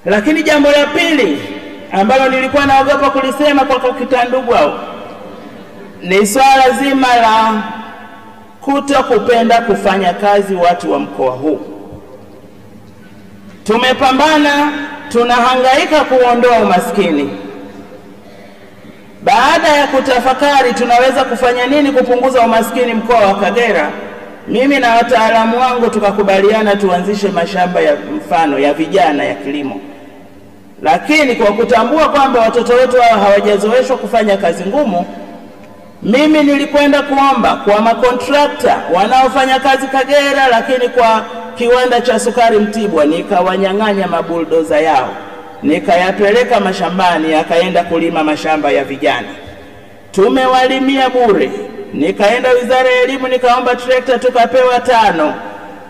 Lakini jambo la pili ambalo nilikuwa naogopa kulisema kwa Kitandugwa ni swala zima la kutokupenda kufanya kazi watu wa mkoa huu. Tumepambana, tunahangaika kuondoa umaskini. Baada ya kutafakari tunaweza kufanya nini kupunguza umaskini mkoa wa Kagera, mimi na wataalamu wangu tukakubaliana tuanzishe mashamba ya mfano ya vijana ya kilimo. Lakini kwa kutambua kwamba watoto wetu hao hawajazoeshwa kufanya kazi ngumu, mimi nilikwenda kuomba kwa makontrakta wanaofanya kazi Kagera, lakini kwa kiwanda cha sukari Mtibwa, nikawanyang'anya mabuldoza yao, nikayapeleka mashambani, yakaenda kulima mashamba ya vijana. Tumewalimia bure. Nikaenda Wizara ya Elimu nikaomba trekta, tukapewa 5,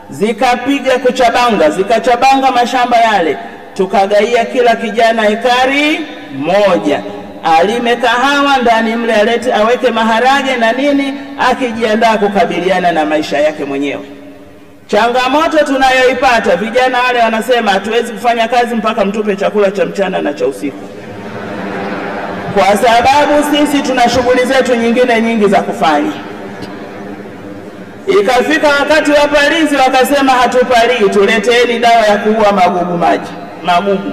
zikapiga kuchabanga, zikachabanga mashamba yale, tukagaia kila kijana ekari 1, alime kahawa ndani mle, alete aweke maharage na nini, akijiandaa kukabiliana na maisha yake mwenyewe. Changamoto tunayoipata, vijana wale wanasema hatuwezi kufanya kazi mpaka mtupe chakula cha mchana na cha usiku, kwa sababu sisi tuna shughuli zetu nyingine nyingi za kufanya. Ikafika wakati wa palizi wakasema hatupalii, tuleteeni dawa ya kuua magugu maji, magugu.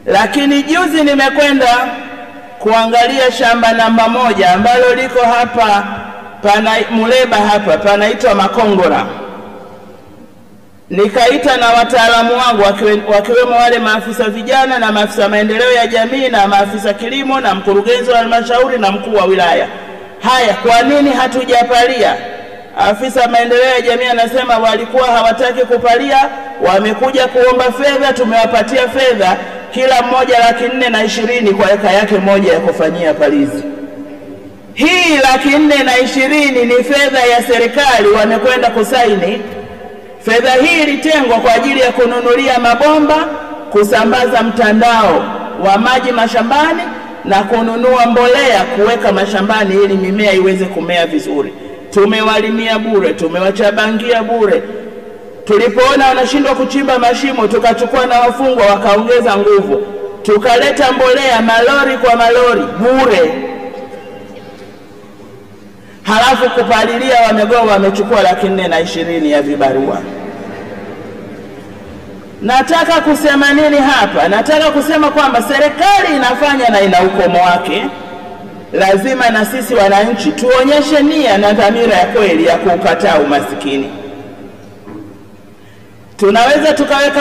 Lakini juzi nimekwenda kuangalia shamba namba 1 ambalo liko hapa pana Muleba hapa panaitwa Makongora. Nikaita na wataalamu wangu wakiwemo wale maafisa vijana na maafisa maendeleo ya jamii na maafisa kilimo na mkurugenzi wa halmashauri na mkuu wa wilaya. Haya, kwa nini hatujapalia? Afisa maendeleo ya jamii anasema walikuwa hawataki kupalia, wamekuja kuomba fedha, tumewapatia fedha kila mmoja 420,000 kwa eka yake moja ya kufanyia palizi. Hii 420,000 ni fedha ya serikali, wamekwenda kusaini. Fedha hii ilitengwa kwa ajili ya kununulia mabomba, kusambaza mtandao wa maji mashambani na kununua mbolea kuweka mashambani ili mimea iweze kumea vizuri. Tumewalimia bure, tumewachabangia bure. Tulipoona wanashindwa kuchimba mashimo, tukachukua na wafungwa wakaongeza nguvu. Tukaleta mbolea malori kwa malori bure. Halafu kupalilia wamegoa, wamechukua 420,000 ya vibarua. Nataka kusema nini hapa? Nataka kusema kwamba serikali inafanya na ina ukomo wake. Lazima na sisi wananchi tuonyeshe nia na dhamira ya kweli ya kukataa umasikini. Tunaweza tukaweka